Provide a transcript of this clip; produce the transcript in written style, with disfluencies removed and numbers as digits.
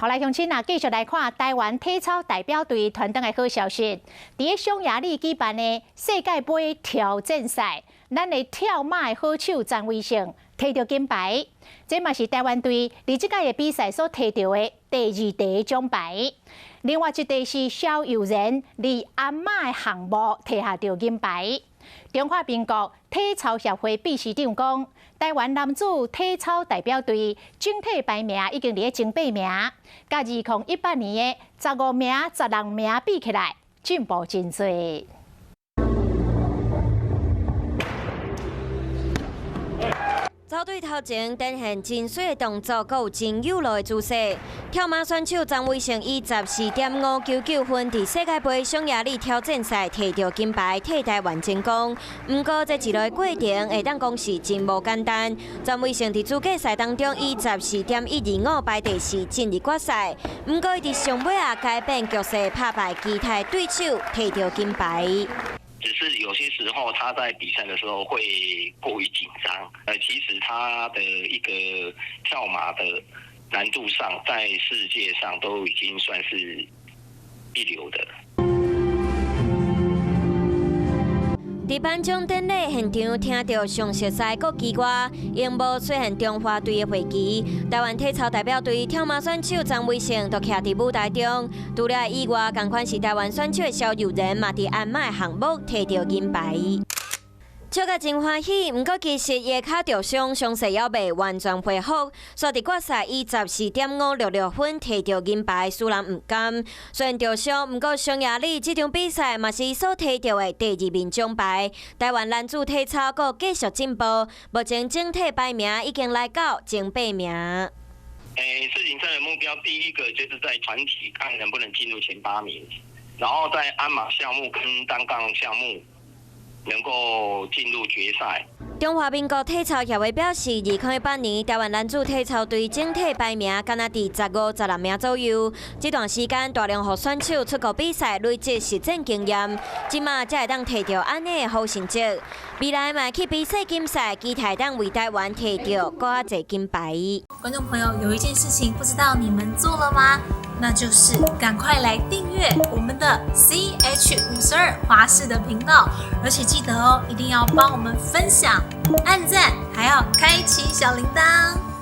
好來，鄉親啊，繼續來看台灣體操代表隊傳轉來的好消息。佇咧匈牙利舉辦的世界盃挑戰賽，咱的跳馬的好手詹偉勝提著金牌，這嘛是台灣隊佇這屆的比賽所提著的第二塊獎牌。另外一塊是蕭柔然佇鞍馬的項目提下著銀牌。中華民國體操協會秘書長講，台灣男子體操代表隊整體排名已經佇咧前八名，佮2018年的15名、16名比起來，進步真濟。走對頭前展現真媠的動作，閣有真有路的姿勢。跳馬選手張偉勝以14.599分，佇世界盃匈牙利挑戰賽提著金牌，替台灣爭光。毋過這一路的過程，會當講是真無簡單。張偉勝佇資格賽當中以14.125排第四進入決賽，毋過伊佇上尾仔改變局勢，拍敗其他對手，提著金牌。只是有些時候他在比賽的時候會過於緊張，其實他的一個跳馬的難度上，在世界上都已經算是一流的。佇頒獎典禮現場，聽著上熟悉的國旗歌，螢幕出現中華隊的會旗。台灣體操代表隊跳馬選手張偉勝就徛佇舞台中。除了以外，仝款是台灣選手的蕭柔然嘛，佇鞍馬的項目提著銀牌。笑甲真歡喜，毋過其實伊的跤著傷，傷勢猶未完全恢復，煞佇決賽以14.566分提著銀牌，輸人毋甘。雖然著傷，毋過匈牙利這場比賽嘛是伊所提著的第二面獎牌。台灣男子體操閣繼續進步，目前整體排名已經來到前八名。世錦賽的目標，第一個就是在團體看能不能進入前八名，然後在鞍馬項目跟單槓項目能夠進入決賽。中華民國體操協會表示，2018年台灣男子體操隊整體排名敢若佇15、16名左右。這段時間大量予選手出國比賽，累積實戰經驗，這馬才會當提著按呢的好成績。未來嘛去比世錦賽，期待當為台灣提著閣較濟金牌。觀眾朋友，有一件事情不知道你們做了嗎？那就是趕快來訂閱我們的 CH52華視的頻道，而且記得哦，一定要幫我們分享、按讚，還要開啟小鈴鐺。